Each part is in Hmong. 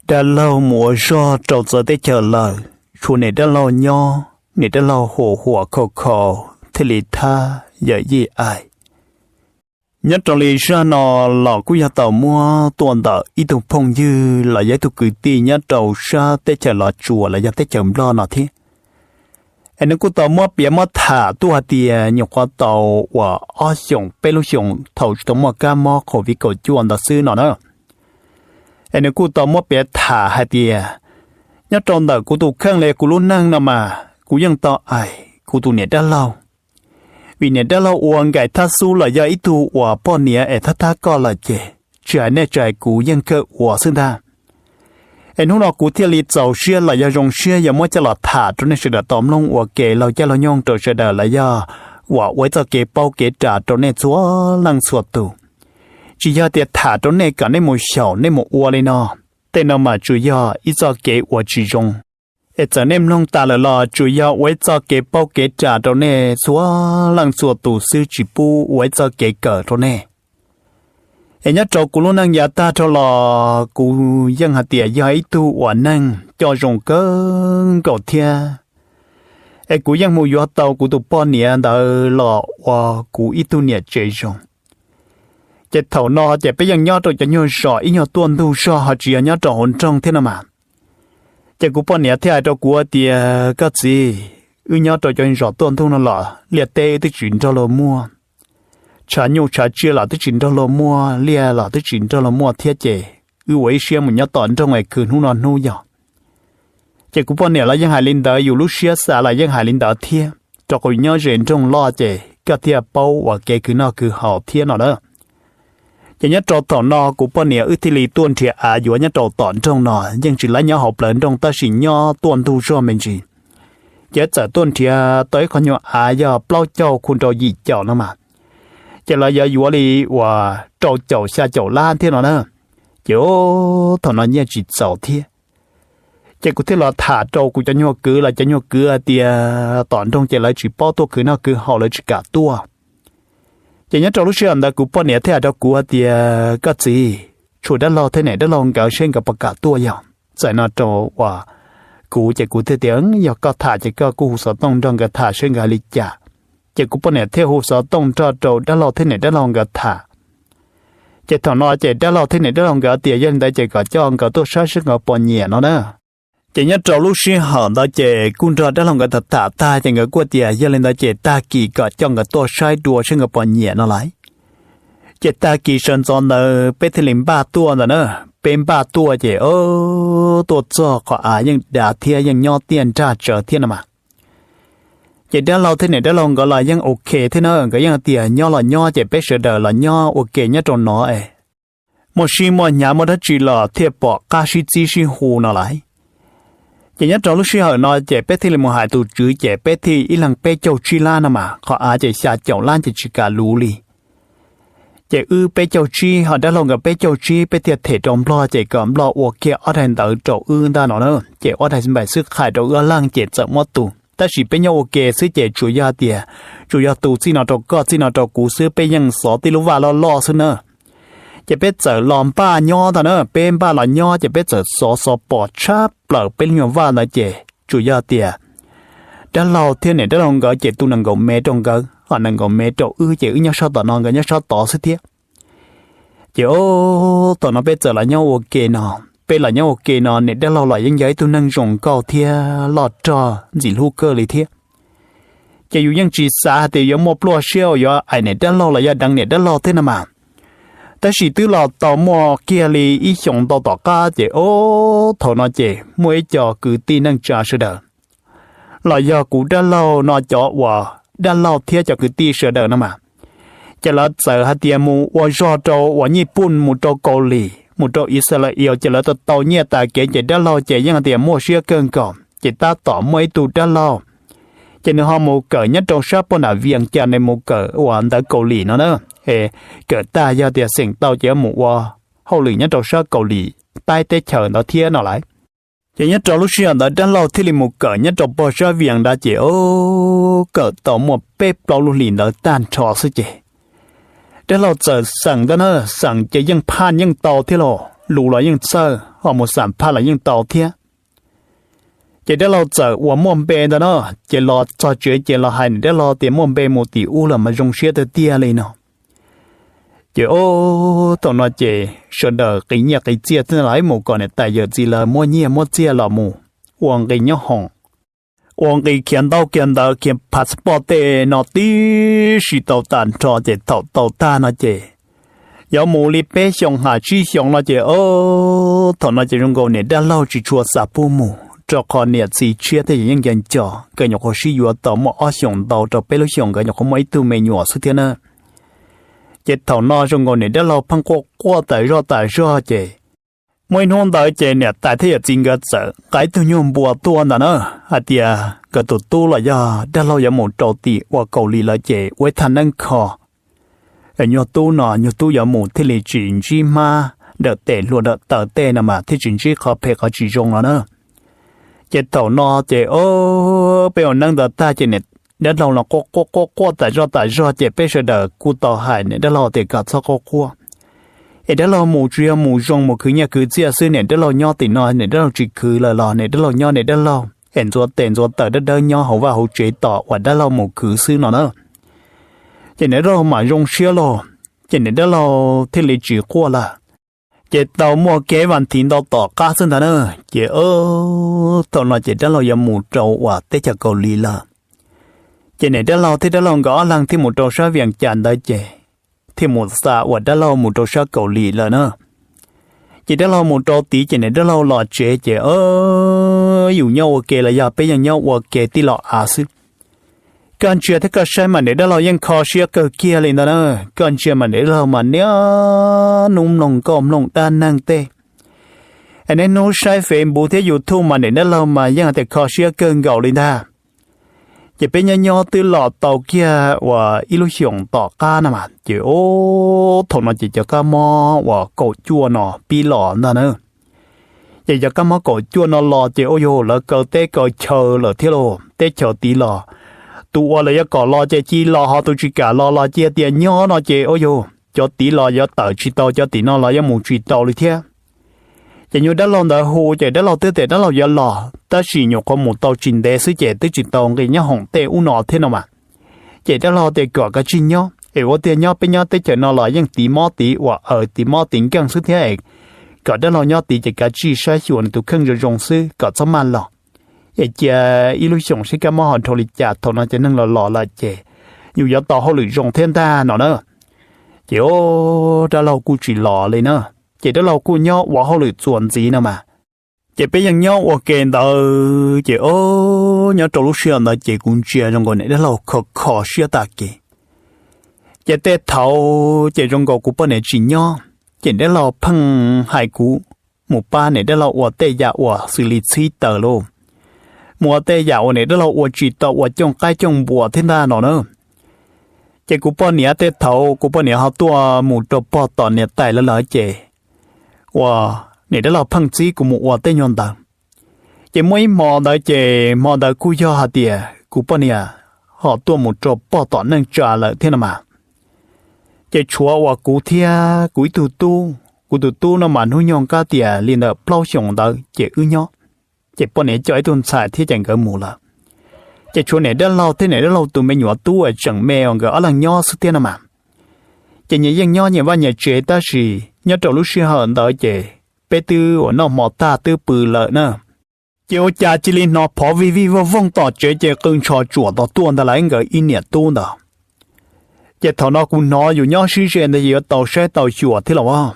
Dab laug mus ua zog rau txawv teb chaws lawm, tshuav niam dab laug nyob, niam dab laug huam huam khaus khaus thiaj li thab yawm yij aim. Nyob rau li zaj no los kuj yog tau muab tuaj ntawm ib tug phooj ywg los yog ib tug kwv tij nyob rau sab teb chaws Los Tsuas los yog teb chaws Nplog no thiab. Es nws kuj tau muab piav muab tham tuaj hais tias nyuam qhuav tau uas ob xyoos peb lub xyoos thaum tsis tau muaj kab mob Covid kaum cuaj ntawd xwb no na. Es nws kuj tau muab piav tham hais tias, nyob rau ntawm kuv tus kheej li kuv lub neej no mas kuv yeej tau aim kuv tus niam dab laug, vim niam dab laug ua nkaim thab xub los yog ib tug uas poj niam es thab thab koj lawm ces tsis hais nej tsis hais kuv yeej kawg ua xwb ntag. Es hnub no kuv thiaj li txaus siab los yog zoo siab yuav muab coj los tham rau nej sawv daws tau mloog ua kev laug caij laug nyoog rau sawv daws los yog uas ua ib txoj kev paub kev ras rau nej txhua leej txhua tus. Tsis yog tias tham rau nej kom nej mus xyaum nej mus ua li no, tej no mas tsuas yog ib txoj kev ua tsis zoo. Es txawm nej mloog tas lawm los tsuas yog ua ib txoj kev paub kev ras rau nej txhua leej txhua tus xwb, tsis pub ua ib txoj kev kawm rau nej. Es nyob rau kuv lub neej yav tag dhau los kuv yeej hais tias yog ib tug uas neeg coj zoo kawg nkaus thiab. Es kuv yeej mus yuav tau kuv tus poj niam ntawd los ua kuv ib tug niam tsev zoo. Ces thaum no ces peb yeej nyob rau cov nyuag zos ib nyuag tuaj ntug zog ho tsis yog nyob rau hauv nroog thiab no mas. Ces kuv poj niam thiaj hais rau kuv tias, koj txiv, wb nyob rau cov zos tuaj ntug no los liaj teb wb twb tsis nrog luag muaj, tshav nyuj tshav tsiaj los twb tsis nrog luag muaj, liaj los twb tsis nrog luag muaj thiab ces wb ua ib siab mus nyob tom nroog es khwv hnub no hnub yog. Ces kuv poj niam los yeej hais li ntawd, yus lub siab xav los yeej hais li ntawd thiab, rau qhov nyob ze nroog loj ces koj thiaj paub uas kev khwv noj khwv haus thiab no na. Ces nyob rau thaum no kuv poj niam wb thiaj li tuaj nrhiav av yuav nyob rau tom nroog no, yeej tsis laib nyob hauv plawv nroog tab sis nyob tuaj ntug zog me ntsis. Ces txawm tuaj nrhiav tau ib qho nyuag av yog plaub caug khu rau yim caum no mas, ces lawv yuav yuav li uas rau caum xya caum lab thiab no na. Ces thaum no nyiaj tsis txaus thiab. Ces kuv thiaj los tham rau kuv cov nyuag kwv los cov nyuag kwv hais tias tom nroog ces lawv tsis paub tuaj khwv noj khwv haus, lawv tsis kam tuaj. Ces nyob rau lub sij hawm ntawd kuv poj niam thiaj hais rau kuv hais tias, koj txiv, tshuav dab laug thiab niam dab laug nkawd seb nkawd puas kam tuaj yog. Txawm no rau uas kuv ces kuv thiaj tias, yog koj tham ces koj kuj hu xov tooj nrog nkawd tham seb nkawd hais li cas. Ces kuv poj niam thiaj hu xov tooj nrog rau dab laug thiab niam dab laug nkawd tham. Ces thaum no ces dab laug thiab niam dab laug nkawd tias yog li ntawd ces kom coj nkawd tuaj saib seb nkawd puas nyiam no na. Ces nyob rau lub sij hawm ntawd ces kuj nrog dab laug nkawd tham tham tag ces nkawd kuj tias yog li ntawd ces tag kis kom coj nkawd tuaj saib dua seb nkawd puas nyiam no lais. Ces tag kis sawv ntxov ntawd peb thiaj li npaj tuaj ntawd na. Peb npaj tuaj ces tuaj txog qhov av yeej dav thiab yeej nyob tiaj nrag tsawv thiab no mas. Ces dab laug thiab niam dab laug nkawd los yeej ok thiab na, nkawd yeej tias nyob los nyob ces peb sawv daws los nyob ua ke nyob rau no es muaj sib muaj hnyav muaj dab tsi los thiaj pom qab sib txib sib hu no lais. Ces nyob rau lub sij hawm no ces peb thiaj li mus hais tus tswv ces peb thiaj ib leeg peb caug tsib lab no mas, qhov av ces xya caum lab ces tsis kam luv li. Ces wb peb caug tsib ho dab laug nkawd peb caug tsib peb thiaj them rau nplog ces kom nplog ua kiag ob daig ntawd rau wb ntag no na. Ces ob daig npaim xwb qhais rau wb ob leeg ces txawm muab tu, tab sis peb nyob ua ke xwb ces tsuas yog tias tsuas yog tu txij no rau koj txij no rau kuv xwb, peb yeej xov tib lub vaj loj loj xwb na. Ces peb txawm los npaj nyob ntag na, peb npaj los nyob ces peb txawm xov xov pom tshab plaws peb lub nyuag vaj ntawd ces tsuas yog tias dab laug thiab niam dab laug nkawd ces tu nees nkaum mev rau nkawd ho nees nkaum mev rau wb ces wb nyob sab tom no nkawd nyob sab tod xwb thiab. Ces thaum no peb txawm los nyob ua ke no, peb los nyob ua ke no niam dab laug los yeej yog ib tug neeg zoo nkauj thiab loj rog ntxim hlub kawg li thiab. Ces yus yeej tsis xav hais tias yuav muaj pluaj siab uas yuav aim niam dab laug los yog deev niam dab laug thiab no mas. Tab sis twb los tau muaj kiag li ib xyoos ntau tom qab ces thaum no ces muaj ib co kwv tij neej tsa sawv daws los yog kuv dab laug no cov uas dab laug thiab cov kwv tij sawv daws no mas, ces lawv txawm hais tias mus ua zog rau uas Nyij Pooj, mus rau Kaus Lim, mus rau Israel ces lawv tau tau nyiaj tas kev ces dab laug ces yeej hais tias muaj siab kawg nkaus ces tab tom muaj ib tug dab laug ces nws ho mus kawm nyob rau sab poj nam Vias cas nws mus kawm uas ntawv Kaus Lim no na, kawm tag yog tias xeem tau ces yuav mus ua hauj lwm nyob rau sab Kaus Lim Taib teb chaws ntawd thiab no lais. Ces nyob rau lub sij hawm ntawd dab laug thiaj li mus kawm nyob rau pog sab Vias ntawd ces kawm tau muaj peb plaub lub hlis ntawd tag nrho xwb ces dab laug txawm xeem ntawd na, xeem ces yeej phaj yeej tau thiab los lus los yeej txawj ho mus xam phaj los yeej tau thiab. Ces dab laug txawm uas muaj npe ntawd na, ces los txog tsev ces los hais niam dab laug tias muaj npe mus tim ub lawm mas zoo siab tiag tiag li no. Ces o, thaum no ces sawv daws qiv nyiaj qiv txiaj thiab los mus kom niam tais yawm txiv lawv muab nyiaj muab txiaj los mus ua nqi nyob hoom, ua nqi khiav ntaub khiav ntawv khiav passport tej no tib si tau tag nrho ces thaum tau tag no ces yuav mus li peb xyoos ham tsib xyoos no ces o, thaum no ces zoo nkaus niam dab laug tsis tshua xav pub mus rau qhov niam txiv tshiab thiab yeej nco nco nkawd nyuam qhuav sib yuav tau muaj ob xyoos ntau rau peb lub xyoos nkawd nyuam qhuav muaj ib tug me nyuam xwb thiab na. Ces thaum no zoo nkaus niam dab laug pheej quaj quaj tas zog tas zog ces muaj ib hnub ntawd ces niam tais thiab yawm txiv nkawd txawm nqa ib tug nyuag npua tuaj ntawd na, hais tias nkawd tus tub los yog dab laug yuav mus rau tim ua Kaus Lim lawm ces ua ib thaj neeb kho. Nyuag tub no nyuag tub yuav mus thiaj li tsis ntsib hmab dawm tes hlua dawm taw tej no mas thiaj tsis ntsib qhov phem qhov tsis zoo no na. Ces thaum no ces o, peb ua neeb ntawd tag ces niam dab laug los quaj quaj quaj quaj tas zog tas zog ces peb sawv daws kuj tau hais niam dab laug tias kom txhob quaj quaj, es dab laug mus tsuas yog mus zoo mus khwv nyiaj khwv txiaj xwb, niam dab laug nyob tim no niam dab laug tsis khwv lawm los niam dab laug nyob niam dab laug es ntxuav tes ntxuav taw dawb dawb nyob hauv vaj hauv tsev tos uas dab laug mus khwv xwb no na. Ces niam dab laug mam zoo siab lauj, ces niam dab laug thiaj li tsis quaj lawm. Ces tau muaj kev vas thiv ntau tom qab xwb ntag na. Ces thaum no ces dab laug yuav mus rau uas teb chaws Kaus Lim lawm. Ces niam dab laug thiab dab laug nkawd ob leeg thiaj mus rau sab Vias Cas ntawd ces thiaj mus xa uas dab laug mus rau sab Kaus Lim lawm na. Ces dab laug mus rau tid ces niam dab laug los tsev ces yus nyob ua ke los yog peb yeej nyob ua ke tij laug av xwb. Koj ntsia thiab koj saib mas niam dab laug yeej kho siab kawg kiag li ntag na. Koj ntsia mas niam dab laug mas niaj hnub mloog nkauj mloog dab neeg tej. Es niaj hnub saib Facebook thiab YouTube mas niam dab laug mas yeej hais tias kho siab kawg nkaus li ntag. Ces peb nyob nyob twb los tau kiag uas ib lub xyoos tom qab no mas ces o, thaum no ces cov kab mob uas kaum cuaj no pib los ntag na. Ces cov kab mob kaum cuaj no los ces ua yog lawv kaw teb kaw chaw lawm thiab lauj, teb chaws tid los tus uas lawv yuav kom los ces cia los, ho tus tsis kam los los cia tias nyob no ces ua yog cov tid los yuav tawm tsis tau, cov tim no los yuav mus tsis tau li thiab. Ces nyuag dab laug ntawd hu ces dab laug twb tias dab laug yuav los tab sis nyuam qhuav mus tau tsis ntev xwb ces twb tsis tau nqi nyob hoom tej ub no thiab no mas. Ces dab laug tias kom kav tsij nyob es ua tiag nyob peb nyob teb chaws no los yeej tiv mob tiv uas aws tiv mob tiv nkeeg xwb thiab es kom dab laug nyob tid ces kav tsij saib xyuas nws tus kheej zoo zoo xwb kom txhob maj los. Es cia ib lub xyoos seb kab mob ho dhau li cas, thaum no cov neeg los los lawm ces yus yuav tau hauj lwm zoo thiab ntag no na. Ces o, dab laug kuj tsis los li na. Ces dab laug kuj nyob ua hauj lwm txuas ntxiv no mas. Ces peb yeej nyob ua ke ntawd ces o, nyob rau lub sij hawm ntawd ces kuv ntsia zoo nkaus niam dab laug kho kho siab tag kev. Ces tej thaum ces zoo nkaus kuv poj niam tsis nyob ces dab laug pheej hais kuv mus pab niam dab laug ua tej yam uas xws li txhib taws lauj, mus ua tej yam uas niam dab laug ua tsis tau, ua cooj qaib cooj npuas thiab ntag no na. Ces kuv poj niam tej thaum kuv poj niam ho tuaj mus rau pog tom niam tais lawv lawm ces uas niam dab laug pheej txib kuv mus ua tej nyuag ntawd. Ces muaj ib hmo ntawd ces hmo ntawd kuj yog hais tias kuv poj niam ho tuaj mus rau pog tom neej tsa lawm thiab no mas. Ces tshuav uas kuv thiab kuv ib tug tub, kuv tus tub no mas hnub nyoog kab tias li ntawm plaub xyoos ntawd ces wb nyob. Ces poj niam coj ib tug ntxhais thiab ces nkawd mus lawm. Ces tshuav niam dab laug thiab niam dab laug tus me nyuam tub uas tseem me uas nkawd ob leeg nyob xwb thiab no mas. Ces nyias yeej nyob nyias vaj nyias tsev tab sis nyob rau lub sij hawm ntawd ces peb twb uas noj hmo tag twb pw lawm na. Ces ua cas cia li hnov phov vij vij vooj vooj tom tsev ces qw ntsho tsuam tos tuaj ntag lauj nkawd ib niam tub ntawd. Ces thaum no kuv hnov yus nyob sib ze ntawd ces yuav tau saib tau xyuas thiab los as.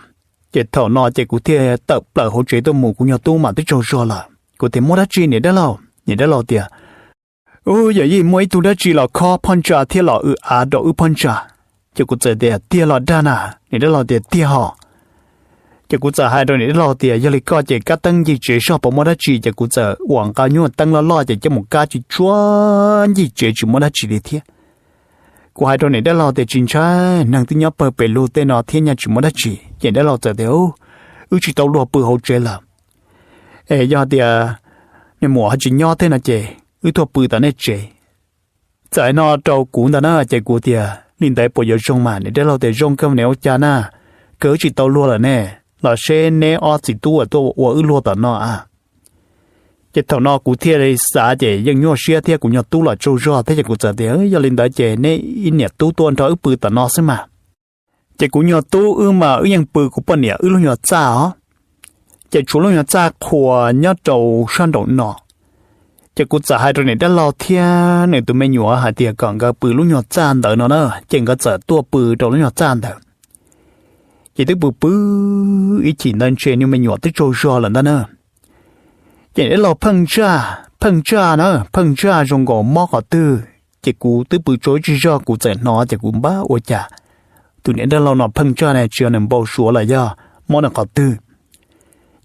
Ces thaum no ces kuv thiaj tawm plaws hauv tsev tuaj mus, kuv nyuag tub mas twb tsaug zog lawm. Kuv tias muaj dab tsi niam dab laug? Niam dab laug tias ub, yog yij muaj ib tug dab tsi los khob phoj ntsa thiab los w av rau wb phoj ntsa. Ces kuv txawm tias tiag los dag na? Niam dab laug tias tiag hos. Ces kuv txawm hais rau niam dab laug tias yog li koj ces kab teeb ncig tsev soj puas muaj dab tsi, ces kuv txawm uas nqa nyuag teeb loj loj ces coj mus kab tsis tshua ncig tsev tsis muaj dab tsi li thiab. Kuv hais rau niam dab laug tias tsis ntshai, neeg twb nyob pawg pes lug tej no thiab nyaj tsis muaj dab tsi. Ces dab laug txawm tias wb tsis tau luag pw hauv tsev lawm, es yog tias nws muam ho tsis nyob thiab no ces wb tuaj pw tom nej tsev. Txawm hais no rau kuv ntag na, ces kuv tias li ntawd puas yuav zoo mas? Niam dab laug tias zoo kawg niam, ua cas na, kawg wb tsis tau luag lawm ne. los seb neb ob txiv tub uas tuaj ua wb luag tom no a. Ces thaum no kuv thiaj li xav ces yeej nyuaj siab thiab kuv nyuag tub los tsaug zog thiab ces kuv txawm tias, Yog li ntawd ces neb ib niam tub tuaj nrog wb pw tom no xwb mas. Ces kuv nyuag tub wb mas wb yeej pw kuv poj niam wb lub nyuag txaj os. Ces tshuav lub nyuag txaj qhua nyob rau sab nraum no. Ces kuv txawm hais rau niam dab laug thiab nws tus me nyuam hais tias kom nkawd pw lub nyuag txaj ntawd no na, ces nkawd txawm tuaj pw rau lub nyuag txaj ntawd. Ces twb pw pw ib chim ntawd ntshe niag me nyuam twb tsaug zog lawm ntag na. Ces niam dab laug pheej ntsaj pheej ntsaj na, pheej ntsaj zoo nkaus mob qhov twg, ces kuv twb pw tsaug tsis zog kuv txawm hnov ces kuv npab ua cas tus niam dab laug no pheej ntsaj ne, tsis yog nws npau suav los yog mob nws qhov twg.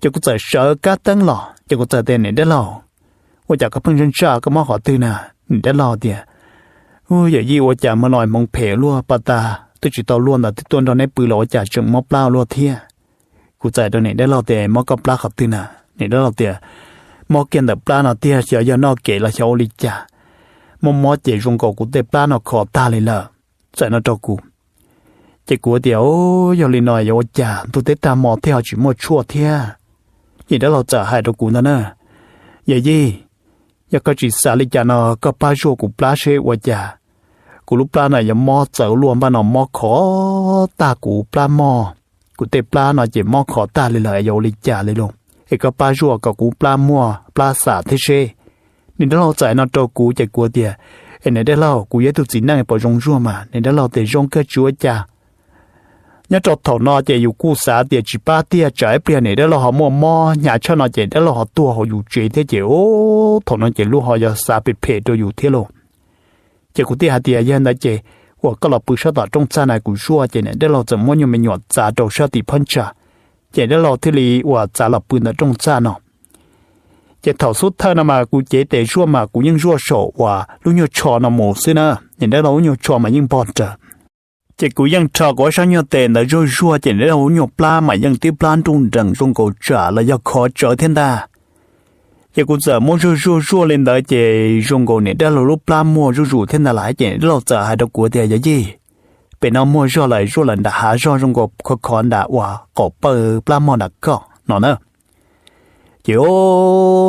Ces kuv txawm sawv kab teeb los ces kuv txawm tias, Niam dab laug, ua cas koj pheej ntsaj ntsaj, koj mob qhov twg na? Niam dab laug tias, Yawm yij, ua cas hmo no hmoov phem luaj, pas tas twb tsis tau luaj ntawd twb tuaj nrog neb pw los ua cas tseem mob plab ua luaj thiab? Kuv txawm hais rau niam dab laug tias, Mob koj plab qhov twg na? Niam dab laug tias, Mob kiag ntawm plab no tiag, xyov yog noj kev los xyov ua li cas, mob mob ces zoo nkaus kuv tej plab no khov tag li lawm. Txawm no rau kuv. Ces kuv tias, Yog li no yuav ua cas, ntuj teb tag hmo thiab ho tsis muaj tshuaj thiab? Niam dab laug txawm hais rau kuv ntag na, Yawm yij, yog koj tsis xav li cas no koj pab zuaj kuv plab seb ua cas kuv lub plab no yuav mob txawv luaj, npaj no mob khov tag kuv plab mog. Kuv tej plab no ces mob khov tag li lawm, yuav ua li cas li los, es koj pab zuaj kom kuv plab muaj plab xam thiab seb. Niam dab laug txawm hais no rau kuv ces kuv tias, Es niam dab laug, kuv yog ib tug txiv neej puas zoo zuaj mas? Niam dab laug tias, Zoo kawg, tsis ua cas. Nyob rau thaum no ces yus kuj xav tias tsis pab tiag, tsam ib pliag niam dab laug ho muaj mob hnyav tshaj no ces dab laug ho tuag hauv yus tsev thiab ces, ub, thaum no ces lub ho yog xav phem phem rau yus thiab lauj. Ces kuv thiaj hais tias, Yog ntawd ces uas koj los pw sab tom rooj txaj na, kuv zuaj. Ces niam dab laug txawm muab nyuag me nyuam txav rau sab tim phab ntsa, ces dab laug thiaj li uas txav los pw ntawm rooj txaj no. Ces thaum xub thawj no mas kuv cev tes zuaj mas kuv yeej zuaj saum uas lub nyuag tsho no mus xwb na, niam dab laug lub nyuag tsho mas yeej npog rawv. Ces kuv yeej rho kuv ob sab nyuag tes ntawd zuaj zuaj ces niam dab laug lub nyuag plab mas yeej tib plab nruj nreem zoo nkaus tsam los yog khov tsawv thiab ntag. Ces kuv txawm muab zuaj zuaj zuaj li ntawd ces zoo nkaus niam dab laug lub plab muaj zuj zus thiab ntag lauj. Ces niam dab laug txawm hais rau kuv tias, Yawm yij, pem no muaj zog lawm, zuaj lawm nram hav zog zoo nkaus khov khov nram uas qaum pawg plab mog nram koj no na. Ces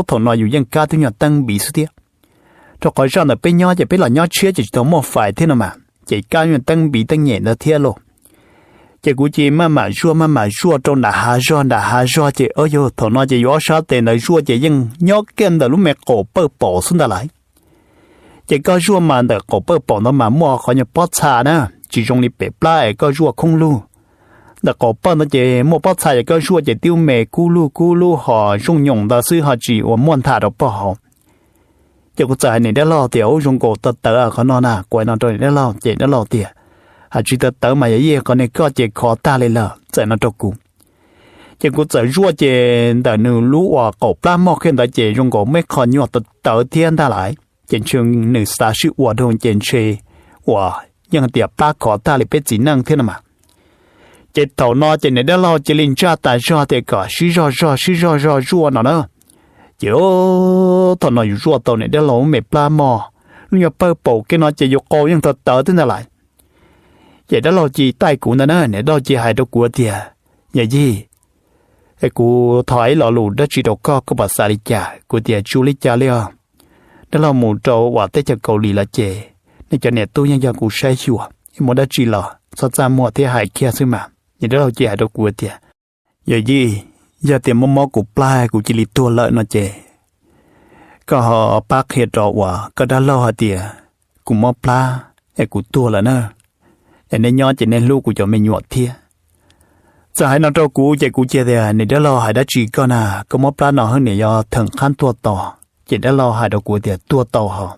thaum no yus yeej kab tib nyuag teeb npiv xwb thiab, rau qhov zaj ntawm peb nyob ces peb los nyob tshiab ces tsis tau muaj fais thiab no mas, ces kab nyuag teeb npiv teeb nyem ntawd thiab lauj. Ces kuv cia li maj mam zuaj maj mam zuaj rau nram hav zog nram hav zog ces, o yog thaum no ces yus ob sab tes ntawd zuaj ces yeej nyob kiag ntawm lub me qaum pawg paum xwb ntag lauj. Ces koj zuaj mas ntawm qaum pawg paum ntawd mas muaj qhov nyuag pob txha na, tsis zoo li pem plab es koj zuaj khoob lug. Ntawm qaum pawg ntawd ces muaj pob txha ces koj zuaj ces twb me kub lug kub lug ho zooj nyoos ntawd xwb ho tsis uas muaj ntha rau pog hauv. Ces kuv txawm hais niam dab laug tias, Ub, zoo nkaus tawv tawv qhov no na, kuv hais no rau niam dab laug ces dab laug tias, Hais tsis tawv tawv mas yog yij, qhov niag koj ces khov tag li lawm, txawm no rau kuv. Ces kuv txawm zuaj ces ntawm nws lub uas qaum plab mog kiag ntawd ces zoo nkaus muaj ib qho nyuag tawv tawv thiab ntag lauj. Ces ntshe nws xav sib ua rau ces ntshe uas yeej hais tias plab khov tag li peb txiv neej thiab no mas. Ces thaum no ces niam dab laug cia li ntsaj tas zog tias kom sib zog zog sib zog zog zuaj no na. Ces thaum no yus zuaj tau niam dab laug lub me plab mog, lub nyuag pawg paum kiag no ces yus qau yeej tawv tawv thiab ntag lauj. Ces dab laug cia li taij kuv ntag na, niam dab laug cia li hais rau kuv tias, Yawm yij, es kuv thov ib lo lus dab tsi rau koj, koj puas xav li cas? Kuv tias, Tsis ua li cas li os. Dab laug mus rau uas teb chaws Kaus Lim lawm ces nej cov niam tub yeej yog kuv saib xyuas, es muaj dab tsi los txhob txaj muag thiab hais kiag xwb mas. Ces dab laug cia li hais rau kuv tias, Yawm yij, yog tias mob mob kuv plab kuv cia li tuag lawm no ces koj ho pab qhia rau uas koj dab laug hais tias kuv mob plab es kuv tuag lawm na, es nej nyob ces nej hlub kuv cov me nyuam thiab. Txawm hais no rau kuv ces kuv cia tias, Niam dab laug hais dab tsi koj na, koj mob plab no hwb niam yog theem qhab tuag tos. Ces dab laug hais rau kuv tias, Tuag tau hos,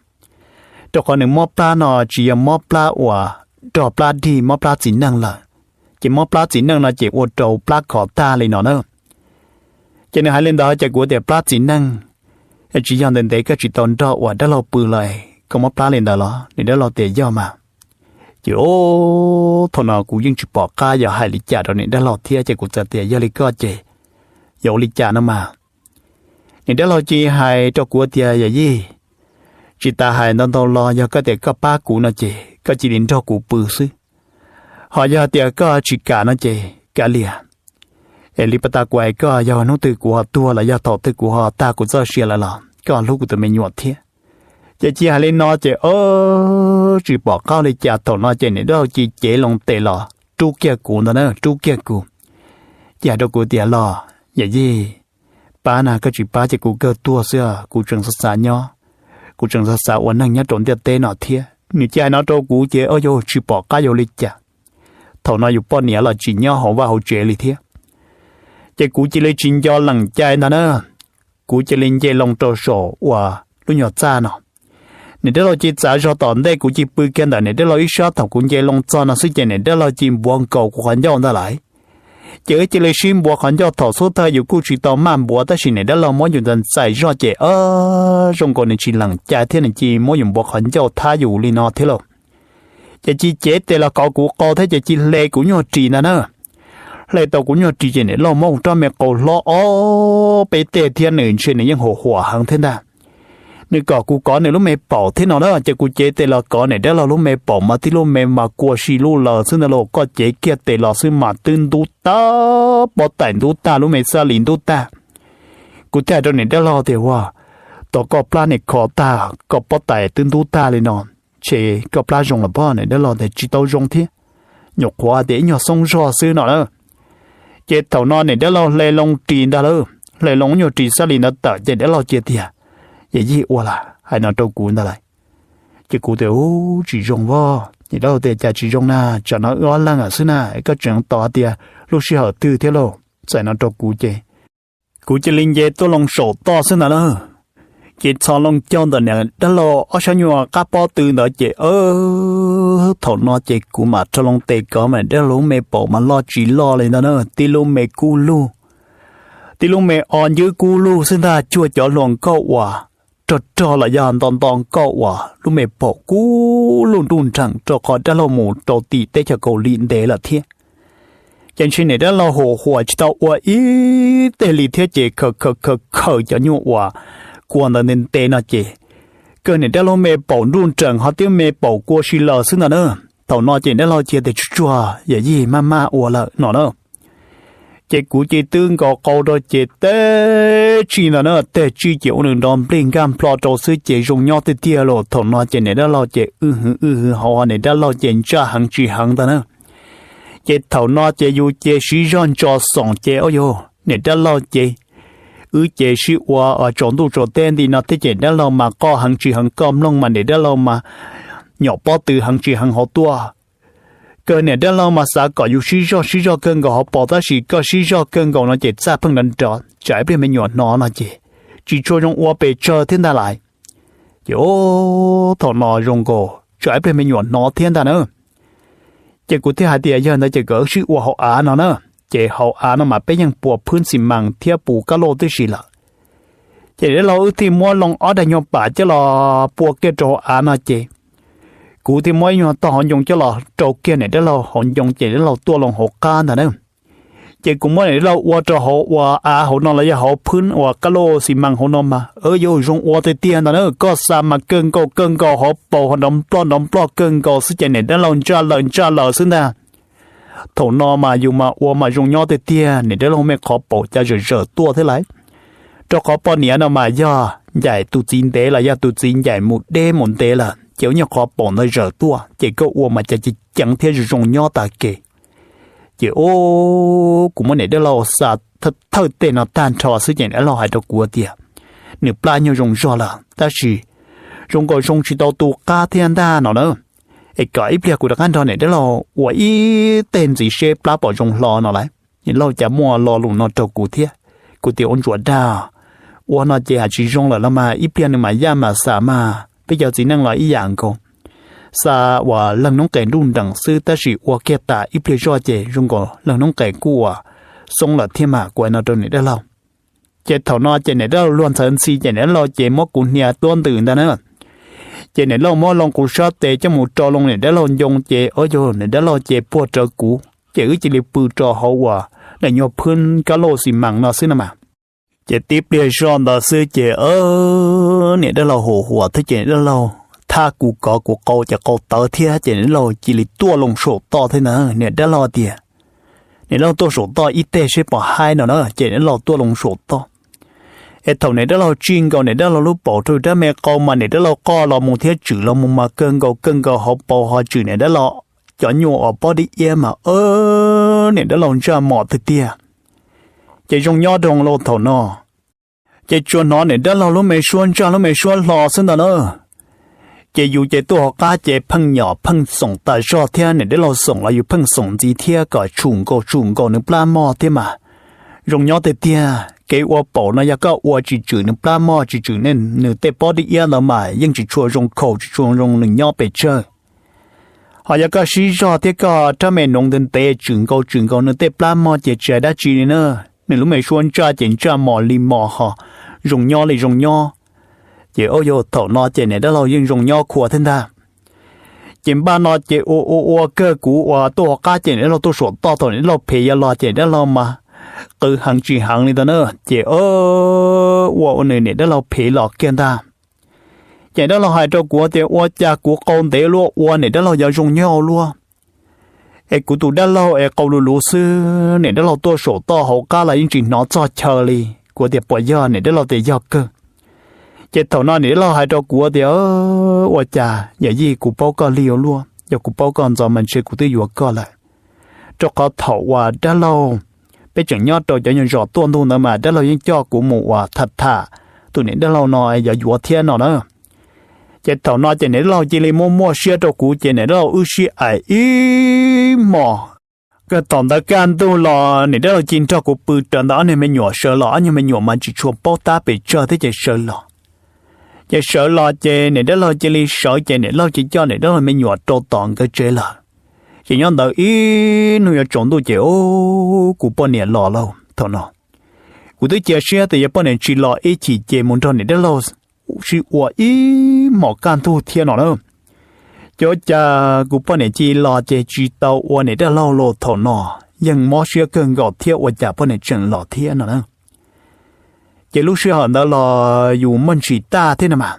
rau qhov nws mob plab no tsis yog mob plab uas rog plab dig, mob plab txiv neej lawm. Ces mob plab txiv neej no ces ua rau plab khov tag li no na. Ces nws hais li ntawd ces kuv tias, Plab txiv neej, es tsis yog ntev ntev koj tsis tau nrog uas dab laug pw los koj mob plab li ntawd los? Niam dab laug tias, Yog mas. Ces thaum no kuv yeej tsis pom qab yuav hais li cas rau niam dab laug thiab ces kuv txawm tias, Yog li koj ces yuav ua li cas no mas? Niam dab laug cia li hais rau kuv tias, Yawm yij, tsis tas hais ntau ntau los yog koj tias koj pab kuv no ces koj cia li nrog kuv pw xwb. Ho yog tias koj tsis kam no ces kav liam, Es li pas tas kuv hais koj, yog hnub twg kuv ho tuag los yog thaum twg kuv ho tag kuv txoj sia lawm los koj hlub kuv tus me nyuam thiab. Ces cia hais li no ces ob tsis pom qab li cas, thaum no ces niam dab laug cia li cev loo tes los rub kiag kuv ntag na, rub kiag kuv. Ces hais rau kuv tias, Los yawm yij, pab na, koj tsis pab ces kuv kawg tuag xwb, kuv tseem xav xav nyob, kuv tseem xav xav ua neeg nyob rau ntiaj teb no thiab. Nws cia li hais no rau kuv ces ob yus tsis pom qab yuav li cas. Thaum no yus poj niam los tsis nyob hauv vaj hauv tsev li thiab. Ces kuv cia li tsis nco lees cai ntag na, kuv cia li nce loo rau saum uas lub nyuag txaj no. Niam dab laug cia li txav zog tom ntej, kuv cia li pw kiag ntawm niam dab laug ib sab. Thaum kuv nce loo txog no xwb ces niam dab laug cia li npuav nkaus kuv qhov ncauj ntag lais. Ces wb cia li sib npuav qhov ncauj, thaum xub thawj yus kuj tsis tau maj npuav tab sis niam dab laug muab yus ntxais ntxais zog ces ob zoo nkaus nws tsis lees cai thiab nws cia li muab yus npuav qhov ncauj thab yus li no thiab lauj. Ces cia li cev tes los kov kuv qau thiab ces cia li hle kuv nyuag ris ntag na. Hle tau kuv nyuag ris ces niam dab laug muab kuv rab me qau hlob ob peb teg thiab nws ntshe nws yeej huam huam heev thiab ntag. Nws kom kuv kov nws lub me paum thiab no na, ces kuv cev tes los kov niam dab laug lub me paum mas tib lub me mas kua si lug lawm xwb ntag lauj, koj cev kiag tes los xwb mas twb ntub tag, pob tais ntub tag, lub me xab lis ntub tag. Kuv thiaj hais rau niam dab laug tias, Ua, tos koj plab niam kho tag koj pob tais twb ntub tag li no, ntshe koj plab zoo los pob? Niam dab laug tias, Tsis tau zoo thiab, nyuam qhuav tias ib nyuag xoob zog xwb no na. Ces thaum no niam dab laug hle loo ris ntag lauj, hle loo nyuag ris xab lis ntawd tawm ces dab laug cia tias, Yawm yij, ua li hais no rau kuv ntag lauj. Ces kuv tias, Ub, tsis zoo os. Niam dab laug tias, Cas tsis zoo na, tsam no wb ob leeg xwb na, koj tseem tos tias lub sij hawm twg thiab lauj? Txawm no rau kuv ces kuv cia li nce tuaj loo saum toj xwb ntag na. Ces txhos loo caug ntawm niam dab laug ob sab nyuag qab pob tw ntawd ces thaum no ces kuv mam rho loo tes kov mas dab laug lub me paum mas loj tsis loj li ntag na, tib lub me kub lug, tib lub me o ncwb kub lug xwb ntag, cuag cov hluas nkauj uas rog rog los yog nto nto nkauj uas lub me paum kub lug nruj nreem rau qhov dab laug mus rau tim teb chaws Kaus Lim ntev lawm thiab. Ces ntshe niam dab laug huam huam tsis tau ua ib teg li thiab ces khaws khaws khaws khaws cov nyuag uas kua ntawd ntev ntev no ces kawg niam dab laug me paum nruj nreem ho tib me paum kua si lawm xwb ntag na. Thaum no ces dab laug cia tias, Tsuag tsuag, yawm yij, maj maj ua lawm no na. Ces kuv cia li twb nkaus qau rau ces teg tsij ntag na, teg tsij ces ua nws nrov nplij nkaj nplho rau xwb ces zoo nyob tiag tiag lauj. Thaum no ces niam dab laug ces wb hwv wb hwv hauv, niam dab laug ces ntsaj heev tsis heev ntag na. Ces thaum no ces yus ces siv zog ntso xoom ces ua yog niam dab laug ces wb ces sib ua tsaus ntuj tsaus teb nti no thiab ces dab laug mas qoj heev tsis heev, koj mloog mas niam dab laug mas nyom pob tw heev tsis heev hauv tuaj. Kawg niam dab laug mas xav kom yus sib zog sib zog kawg nkaus hauv paus tab sis koj sib zog kawg nkaus no ces txaj pheej nrov nrov tsam ib pliag me nyuam hnov no ces tsis tshua zoo ua pes tsawg thiab ntag lauj. Ces thaum no zoo nkaus tsam ib pliag me nyuam hnov thiab ntag na. Ces kuv thiaj hais tias, Yog ntawd ces kom wb sib ua hauv av no na. Ces hauv av no mas peb yeej puas phwb xi mas thiab puas kab lauj tib si lawm. Ces dab laug wb thiaj muab loo ob daig nyuag pam coj los pua kiag rau hauv av no ces kuv thiaj muab ib nyuag tog hauv ncoo coj los rau kiag niam dab laug hauv ncoo ces dab laug tuaj loo hauv qab ntag na. Ces kuv muab niam dab laug ua rau hauv ua av hauv no los yog hauv phwb uas kab lauj xi mas hauv no mas yuav zoo ua tiag tiag ntag na. Koj xa mas kawg nkaus kawg nkaus hauv paus ho nrov nploj nrov nploj kawg nkaus xwb ces niam dab laug ntsaj lawm ntsaj lawm xwb ntag. Thaum no mas yus mas ua mas zoo nyob tiag tiag, niam dab laug me qhov paum cas zawm zawm tuaj thiab lauj. Rau qhov poj niam no mas yog ncaim tus txiv ntev los yog tus txiv ncaim mus deb mus ntev lawm ces ua nyuag qhov paum ntawd zawm tuaj ces koj ua mas cas ceev ceev thiab zoo zoo nyob tas kev. Ces kuv muab niam dab laug xa thawj tej no tag nrho xwb ces niam dab laug hais rau kuv tias, Nws plab nyuag zoo zog lawm tab sis zoo nkaus zoo tsis tau tu qab thiab ntag no na. Es kom ib pliag kuv rov qab nrog niam dab laug ua ib teg ntxiv seb plab pom zoo hlo no lauj. Niam laug cas muaj lo lus no rau kuv thiab. Kuv tias, Ua ntsuas dag, ua no ces hais tsis zoo lawm los mas ib pliag nws mam yaj mam xam mas peb cov txiv neej los ib yam nkaus. Xa uas leeg noob qes nruj nreem xwb tab sis ua kiag tas ib pliag zoj ces zoo nkaus leeg noob qes kuj uas xoob lawm thiab mas, kuv hais no rau niam dab laug. Ces thaum no ces niam dab laug luag ntxhawv ntxhi ces niam dab laug ces muab kuv hnia tuab ntws ntag na. Ces niam laug muab loo kuv sab tes coj mus rau loo niam dab laug ncoo ces ua yog niam dab laug ces puag rawv kuv ces wb cia li pw rau hauv uas daim nyuag phwb kab lauj xi mas no xwb no mas. Ces tib pliag zoj ntawd xwb ces niam dab laug huam huam thiab ces niam dab laug thab kuv kov kuv qau ces qau tawv thiab ces niam dab laug cia li tuaj loo saum toj thiab ntag. Niam dab laug tias, niam dab laug tuaj saum toj ib teg seb puas haib no na. Ces niam dab laug tuaj loo saum toj. Es thaum niam dab laug tsij nkaus niam dab laug lub paum rau rab me qau mas niam dab laug qoj los mus thiab tswm los mus mas kawg nkaus kawg nkaus hauv paus ho tswm niam dab laug cov nyuag uas pob dib iab mas niam dab laug ntsaj mos tiag tiag. Ces zoo nyob rau thaum no, ces tsuas hnov niam dab laug lub me suab ntsaj lub me suab hlo xwb ntag na. Ces yus ces tuaj hauv qab ces pheej nyom pheej xoom tas zog thiab niam dab laug xoom los yus pheej xoom ntxiv thiab kom tshum nkaus tshum nkaus nws plab mog thiab mas. Zoo nyob tiag tiag, kev ua paum no yog koj ua tsis tswm nws plab mog tsis tswm nws tej pob dib iab ntawd mas yeej tsis tshua zoo khaus tsis tshua zoo nws nyob pes tsawg. Ho yog koj sib zog thiab koj rab me noov ntev ntev tswm nkaus tswm nkaus nws tej plab mog ces tsis hais dab tsi li na. Nws lub me suab ntsaj ces ntsaj mos li mos ho zoo nyob li zoo nyob. Ces ua yog thaum no ces niam dab laug yeej zoo nyob khua thiab ntag. Ces npaj no ces ua ua ua kawg kuv uas tuaj hauv qab ces niam dab laug tuaj saum toj thaum niam dab laug phem yog los ces niam dab laug mas qw heev tsis heev li ntag na. Ces ua ua nws niam dab laug phem los kiag ntag. Ces niam dab laug hais rau kuv tias ua cas kuv qau ntev luaj ua niam dab laug yuav zoo nyob luaj. Es kuv tus dab laug es qau luv luv xwb niam dab laug tuaj saum toj hauv qab los yeej tsis hnov txog chaw li. Kuv tias puas yog niam dab laug tias yog kawg. Ces thaum no niam dab laug hais rau kuv tias ua cas yawm yij kuv paub koj lig ua luaj yog kuv paub koj ntxov mas ntshe kuv twb yuav koj lawm. Rau qhov thaum uas dab laug peb tseem nyob rau cov nyuag zos tuaj ntug ntawd mas dab laug yeej coj kuv mus uas tham tham tus niam dab laug no yuav yuav thiab no na. Ces thaum no ces niam dab laug cia li muaj muaj siab rau kuv ces niam dab laug wb sib aim ib hmos. Kawg thaum ntawd kaj ntug los niam dab laug cia nrog kuv pw raws ntawm ob niag me nyuam sawv los ob niag me nyuam mas tsis tshua paub tab pes tsawg thiab ces sawv los. Ces sawv los ces niam dab laug cia li sawv ces niam dab laug cia coj niam dab laug me nyuam rau tom nkawd tsev lawm. Ces nyob ntawd ib hnub yuav tsaus ntuj ces kuv poj niam los lauj thaum no. Kuv twb cia siab tias yog poj niam tsis los ib chim ces mus nrog niam dab laug sib ua ib hmos kaj ntug thiab no na. Ces ua cas kuv poj niam cia li los ces tsis tau ua niam dab laug los thaum no, yeej mob siab kawg nkaus thiab ua cas poj niam tseem los thiab no na. Ces lub sij hawm ntawd los yus muaj ntsis tag thiab no mas,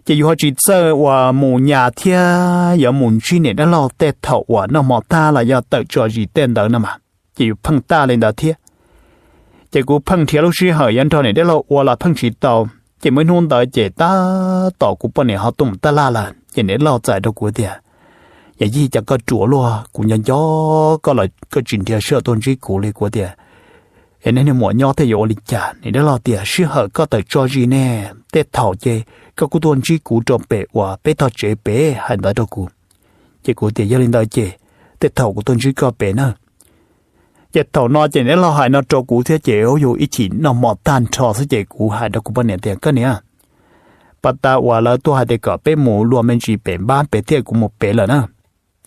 ces yus ho tsis txawj uas mus nyas thiab yuav mus ntsib niam dab laug tej thaum uas noj hmo tag los yog tawm tso zis tej ntawd no mas, ces yus pheej tag li ntawd thiab. Ces kuv pheej nrhiav lub sij hawm yuav nrog niam dab laug ua los pheej tsis tau. Ces muaj ib hnub ntawd ces tab tom kuv poj niam ho tuaj mus taj laj lawm ces niam dab laug txais rau kuv tias, Yawm yij, cas koj ruam luaj, kuv nco nco koj los koj tsis nrhiav sij hawm tuaj ntsib kuv li. Kuv tias, Es nej niag muam nyob thiaj yuav ua li cas? Niam dab laug tias, Sij hawm koj tawm tso zis ne, tej thaum ces koj kuj tuaj ntsib kuv rau pem uas peb tog tsev pem. Hais ntawd rau kuv. Ces kuv tias, Yog li ntawd ces tej thaum kuv tuaj ntsib koj pem na. Ces thaum no ces niam dab laug hais no rau kuv thiab ces ua yus ib chim noj hmo tag nrho xwb ces kuv hais rau kuv poj niam tias, Koj niam, pas tas uas lawv tuaj hais tias kom peb mus luag me ntsis pem npab pem thiab kuv mus pem lawm na.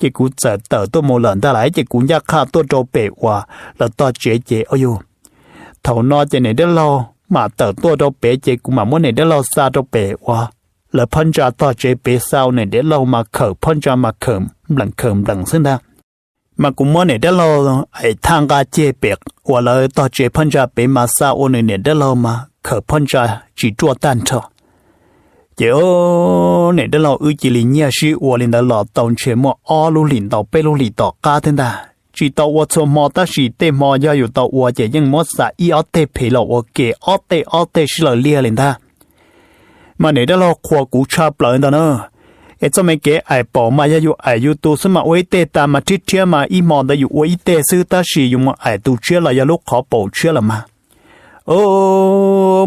Ces kuv txawm tawm tuaj mus lawm ntag lauj. Ces kuv ncaj qha tuaj rau pem uas lawv tog tsev ces ua yus, thaum no ces niam dab laug mam tawm tuaj rau pem ces kuv mam muab niam dab laug xa rau pem uas lawv phab ntsa tog tsev pem, xa ua niam dab laug mas khawm phab ntsa mas khawm nplees khawm nplees xwb ntag. Mas kuv muab niam dab laug aim thaj nqa ceg pem uas lawv tog tsev phab ntsa pem mas xa ua nws niam dab laug mas khawm phab ntsa tsis ruaj tag nrho. Ces niam dab laug wb cia li nyiaj sib ua li ntawd los tau ntshe muaj ob lub hlis ntau peb lub hlis tom qab thiab ntag. Tsis tau ua txhua hmo tab sis tej hmo yog yus tau ua ces yeej muab xa ib ob teg phev los ua ke ob teg ob teg sib law liag li ntag. Mas niam dab laug qhuas kuv tshaj plaws ntag na. Es txoj me kev aim paum mas yog yus aim yus tus xwb mas ua ib teg tas mas rhiab rhiab mas ib hmo ntawd yus ua ib teg xwb tab sis yus mus aim tus tshiab los yog lub qhov paum tshiab lawm mas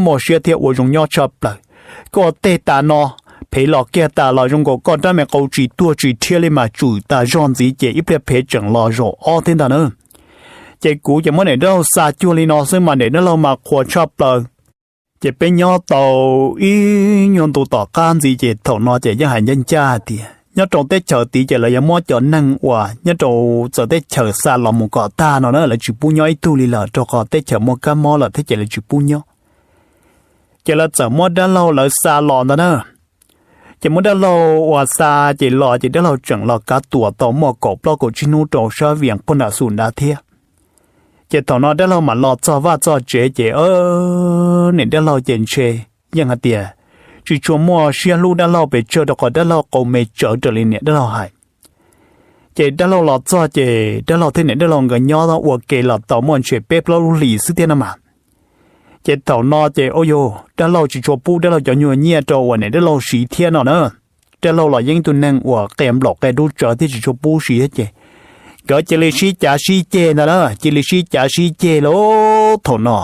muaj siab thiab ua zoo nyob tshaj plaws. Koj ua teg tas no, phev los kiag tas los zoo nkaus koj rab me qau tsis tuag tsis rhiab li mas tsum tas zog ntxiv ces ib pliag phev tseem los zaum ob thiab ntag na. Ces kuv ces muab niam dab laug xa cuag li no xwb mas niam dab laug mas qhuas tshaj plaws. Ces peb nyob tau ib nyuag ntu tom qab ntxiv ces thaum no ces yeej hais ncaj ncaj hais tias nyob rau teb chaws tid ces lawv yuav muab cov neeg uas nyob rau txawv teb chaws xa los mus kom tag no na, lawv tsis pub nyob ib tug li lawm rau qhov teb chaws muaj kab mob lawm thiab ces lawv tsis pub nyob. Ces lawv txawm muab dab laug lawv xa los ntag na. Ces muab dab laug uas xa ces los ces dab laug tseem los kav tuam tau muaj kaum plaub kaum tsib hnub rau sab Vias puag nram Xus Dav thiab. Ces thaum no dab laug mam los txog vaj txog tsev ces niam dab laug ces ntshe yeej hais tias tsis tshua muaj siab hlub dab laug pes tsawg rau qhov dab laug qau me tsawv raws li niam dab laug hais. Ces dab laug los txog ces dab laug thiab niam dab laug nkawd nyob ua ke los tau muaj ntshe peb plaub lub hlis xwb thiab no mas. Ces thaum no ces ua yog dab laug tsis tshua pub dab laug cov nyuag nyiaj rau uas niam dab laug siv thiab no na. Dab laug los yeej ib tug neeg uas qia nplaum qia dub tsawv thiab tsis tshua pub siv thiab ces nkawd cia li sib cav sib ceg ntag na, cia li sib cav sib ceg lauj. Thaum no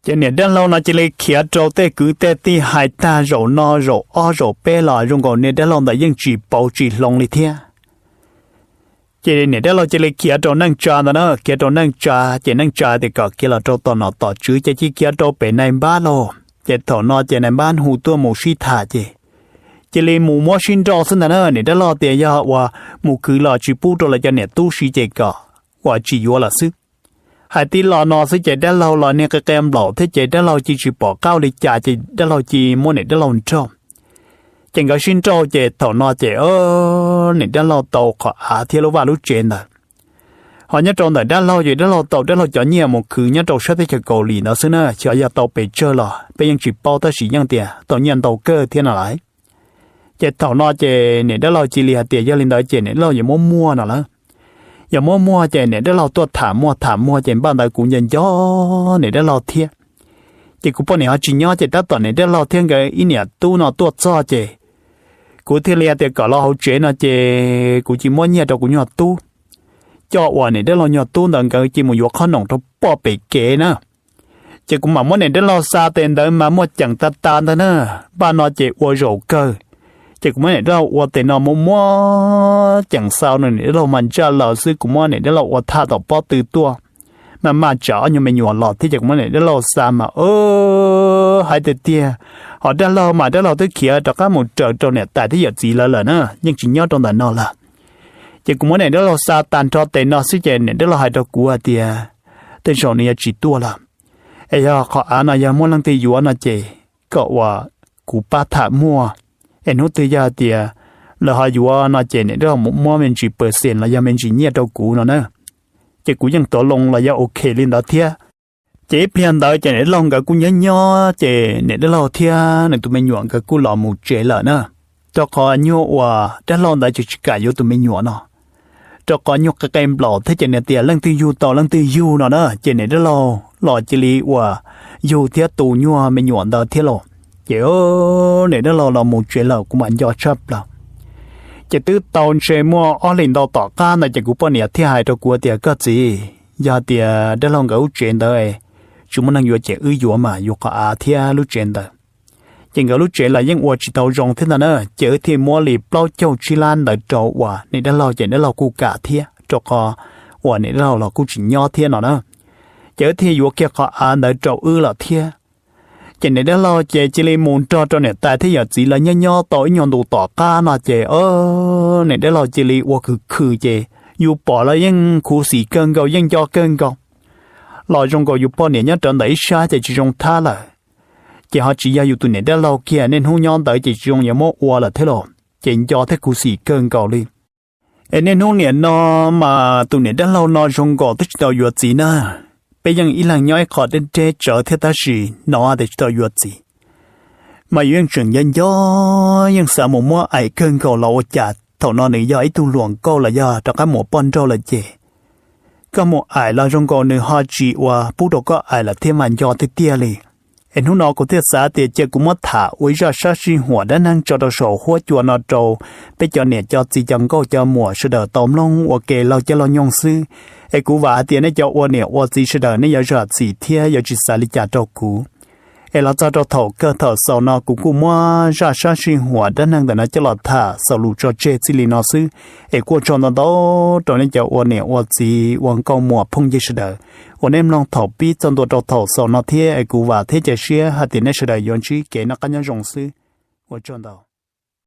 ces niam dab laug no cia li khiav rau tej kwv tej tij hais tag zaum no zaum ob zaum peb los zoo nkaus niam dab laug ntawd yeej tsis pauv tsis hloov li thiab. Ces niam dab laug cia li khiav rau neej tsa ntawd na, khiav rau neej tsa ces neej tsa tias kom khiav los rau tom nom tom tswv ces cia li khiav rau pem nais npab lauj. Ces thaum no ces nais npab hu tuaj mus sib tham ces cia li mus muab sib nrauj xwb ntag na. Niam dab laug tias yog uas mus khwv los tsis pub rau lawv cov niam tub siv ces kom uas tsis yuav lawm xwb. Hais tib lo no xwb ces dab laug los niag qia qia nplaum thiab ces dab laug cia tsis pom qab ua li cas ces dab laug cia muab niam dab laug nrauj. Ces nkawd sib nrauj ces thaum no ces niam dab laug tau qhov av thiab lub vaj lub tsev ntawd. Ho nyob rau ntawm dab laug ces dab laug tau dab laug cov nyiaj mus khwv nyob rau sab teb chaws Kaus Lim ntawd xwb na, xyov yog tau pes tsawg los peb yeej tsis paub tab sis yeej tias tau nyiaj ntau kawg thiab no lawm. Ces thaum no ces niam dab laug cia li hais tias yog li ntawd ces niam dab laug yuav muab muag no lawm. Yog muab muag ces niam dab laug tuaj tham muag tham muag ces npaj ntawd kuv nco nco niam dab laug thiab. Ces kuv poj niam ho tsis nyob ces tab tom niam dab laug thiab nkawd ib niam tub no tuaj txog ces kuv thiaj li hais tias kom los hauv tsev no ces kuv cia muab nyiaj rau kuv nyuag tub, coj uas niam dab laug nyuag tub ntawd nkawd cia mus yuav qhob noom rau poj pem kev na. Ces kuv mam muab niam dab laug xa tes ntawd mas muaj ceem tas tas ntag na. Npaj no ces ua zaum kawg, ces kuv muab niam dab laug ua tes no muab muab ceem xa no niam dab laug mas ntsaj laws xwb, kuv muab niam dab laug ua thaj tom pob tw tuaj. Maj maj tsam ob nyuag me nyuam los thiab ces kuv muab niam dab laug xa mas hais tiag tiag, ho dab laug mas dab laug twb khiav rov qab mus raws rau niam tais thiab yawm txiv lawv lawm na, yeej tsis nyob rau ntawm no lawm. Ces kuv muab niam dab laug xa tag nrho tes no xwb ces niam dab laug hais rau kuv hais tias tej zaum nws yuav tsis tuaj lawm, es yog qhov av no yog muaj leej twg yuav no ces kom uas kuv pab tham muag, es hnub twg yog hais tias lawv ho yuav no ces niam dab laug muab me ntsis pawv xees los yog me ntsis nyiaj rau kuv no na. Ces kuv yeej tuav loo los yog ok li ntawd thiab. Ces ib pliag ntawd ces niam dab laug nkawd kuj nyob nyob ces niam dab laug thiab nws tus me nyuam nkawd kuj los mus tsev lawm na, rau qhov nyuag uas dab laug ntawd ces tsis kam yuav tus me nyuam no, rau qhov nyuag qia qia nplaum thiab ces nws tias leej twg yug tau leej twg yug no na, ces niam dab laug los cia li uas yug thiab tu nyuag me nyuam ntawd thiab lauj. Ces niam dab laug los mus tsev lawm kuv mam nco tshaj plaws. Ces twb tau ntshe muaj ob hlis ntau tom qab ntawd ces kuv poj niam thiaj hais rau kuv tias koj txiv, yog tias dab laug nkawd lub tsev ntawd tsis muaj neeg yuav ces wb yuav mas yuav qhov av thiab lub tsev ntawd. Ces nkawd lub tsev los yeej ua tsis tau zoo thiab ntag na, ces wb thiaj muab li plaub caug tsib lab ntawd rau uas niam dab laug ces dab laug kuj kam thiab rau qhov uas niam dab laug los kuj tsis nyob thiab no na. Ces wb thiaj yuav kiag qhov av ntawd rau wb lawm thiab. Ces niam dab laug ces cia li mus nrog rau niam tais thiab yawm txiv lawv nyob nyob tau ib nyuag ntu tom qab no ces niam dab laug cia li ua khwv khwv ces yus pom los yeej khuv xim kawg nkaus yeej nco kawg nkaus. Los zoo nkaus yus poj niam nyob rawv ntawm ib sab ces tsis zoo thab lawm. Ces ho tsis yog yus tus niam dab laug kiag, niaj hnub nyob ntawd ces tsis zoo yuav muab ua lawm thiab los ces nco thiab khuv xim kawg nkaus li. Es niaj hnub niam no mas tus niam dab laug no zoo nkaus twb tsis tau yuav txiv na. Peb yeej ib leeg nyob ib qho deb deb tsawv thiab tab sis no tias tsis tau yuav txiv, mas yus yeej tseem nco nco, yeej xav mus muab aim kawg nkaus los ua cas thaum no nws yog ib tug hluas nkauj los yog rov qab mus ua poj nrauj lawm ces koj mus aim los zoo nkaus nws ho tsis ua pub rau koj aim lawm thiab mas nco tiag tiag li. Es hnub no kuv thiaj xav tias cia kuv muab tham ua ib zaj sab sij huam dab neeg tso rau saum huab cua no rau peb cov niam cov txiv cov nkauj cov muam sawv daws tau mloog ua ke laug caij laug nyoog xwb. Es kuv vam hais tias nej cov ua niam ua txiv sawv daws nej yuav zam txim thiab yuav tsis xav li cas rau kuv. Es los txog rau thaum kawg thaum xaus no kuv kuj muab zaj sab sij huam dab neeg ntawm no coj los tham xaus lus tso tseg txij li no xwb. Es kuj ua tsaug ntau ntau rau nej cov ua niam ua txiv ua nkauj muam phooj ywg sawv daws uas nej mloog thaum pib txog ntua rau thaum xaus no thiab es kuv vam thiab cia siab hais tias nej sawv daws yuav ntsib kev noj qab nyob zoo xwb. Ua tsaug ntau.